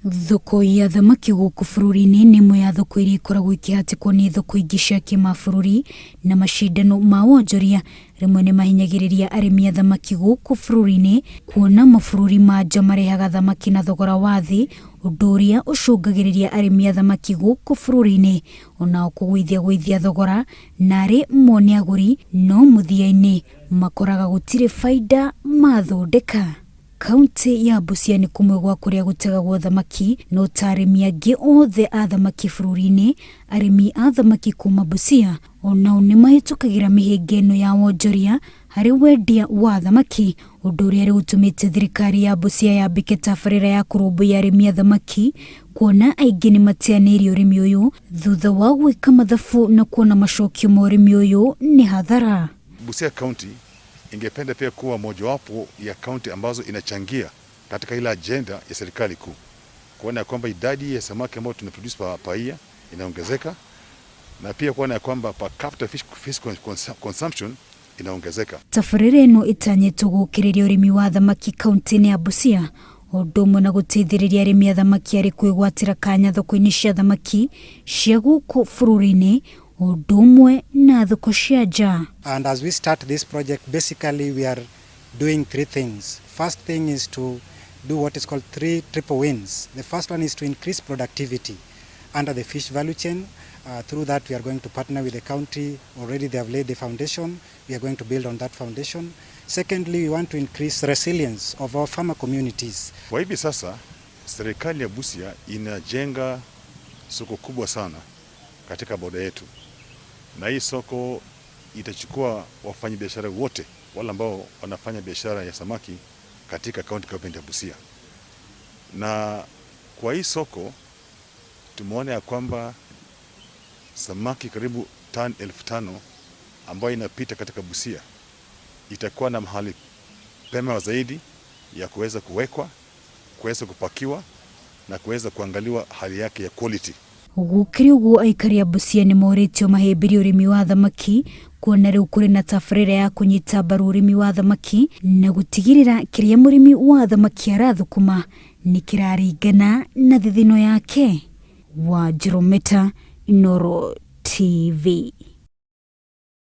Thoko ya thamaki gũkũ bũrũri-inĩ nĩ ĩmwe ya thoko iria ikoragwo ikĩhatĩkwo nĩ thoko ingĩ cia kĩmabũrũri na macindano ma wonjoria rĩmwe nĩ mahinyagĩrĩria arĩmi a thamaki gũkũ bũrũri-inĩ kuona mabũrũri ma nja marehaga thamaki na thogora wa thĩ ũndũ ũrĩa ũcũngagĩrĩria arĩmi a thamaki gũkũ bũrũri-inĩ onao kũgũithia gũithia thogora narĩ mone agũri no mũthia-inĩ makoraga gũtirĩ baida mathondeka. Kauntĩ ya Busia nĩ kũmwe gwa kũrĩa gũtegagwo thamaki, no ta arĩmi angĩ othe a thamaki bũrũri-inĩ, arĩmi a thamaki kuma Busia o nao nĩ mahĩtũkagĩra mĩhĩnga ĩno ya wonjoria harĩ wendia wa thamaki, ũndũ ũrĩa rĩu ũtũmĩte thirikari ya Busia yambĩke tabarĩra ya kũrũmbũiya arĩmi a thamaki, kuona aingĩ nĩ mateanĩirie ũrĩmi ũyũ thutha wa gwĩka mathabu na kuona macokio ma ũrĩmi ũyũ nĩ hathara. Busia County ingependa pia kuwa mojawapo ya kaunti ambazo inachangia katika ile agenda ya serikali kuu kuona ya kwamba idadi ya samaki ambayo tunaproduce per year inaongezeka na pia kuona ya kwamba per capita fish consumption inaongezeka. Tabarĩra ĩno ĩtanyĩtwo gũkĩrĩria ũrĩmi wa thamaki kaunti-inĩ ya Busia o ũndũ ũmwe na gũteithĩrĩria arĩmi a thamaki arĩ kwĩgwatĩra kanya thoko-inĩ cia thamaki cia gũkũ bũrũri-inĩ o ũndũ ũmwe na thoko cia nja. And as we start this project, basically we are doing three things. First thing is to do what is called three triple wins. The first one is to increase productivity under the fish value chain. Through that, we are going to partner with the county. Already they have laid the foundation. We are going to build on that foundation. Secondly, we want to increase resilience of our farmer communities. Kwa hivi sasa serikali ya Busia inajenga soko kubwa sana katika boda yetu, na hii soko itachukua wafanyabiashara wote wale ambao wanafanya biashara ya samaki katika county government ya Busia. Na kwa hii soko tumeona ya kwamba samaki karibu tani 5,000 ambayo inapita katika Busia itakuwa na mahali pema zaidi ya kuweza kuwekwa, kuweza kupakiwa na kuweza kuangaliwa hali yake ya quality. Gũkĩrĩ ũguo aikari a Busia nĩ morĩtio mahĩmbĩrie ũrĩmi wa thamaki kuona rĩu kũrĩ na tabarĩra ya kũnyita mbaru ũrĩmi wa thamaki na gũtigĩrĩra kĩrĩa mũrĩmi wa thamaki arathũkũma nĩ kĩraringana na thithino yake. Wanjirũ Meta, Inooro TV.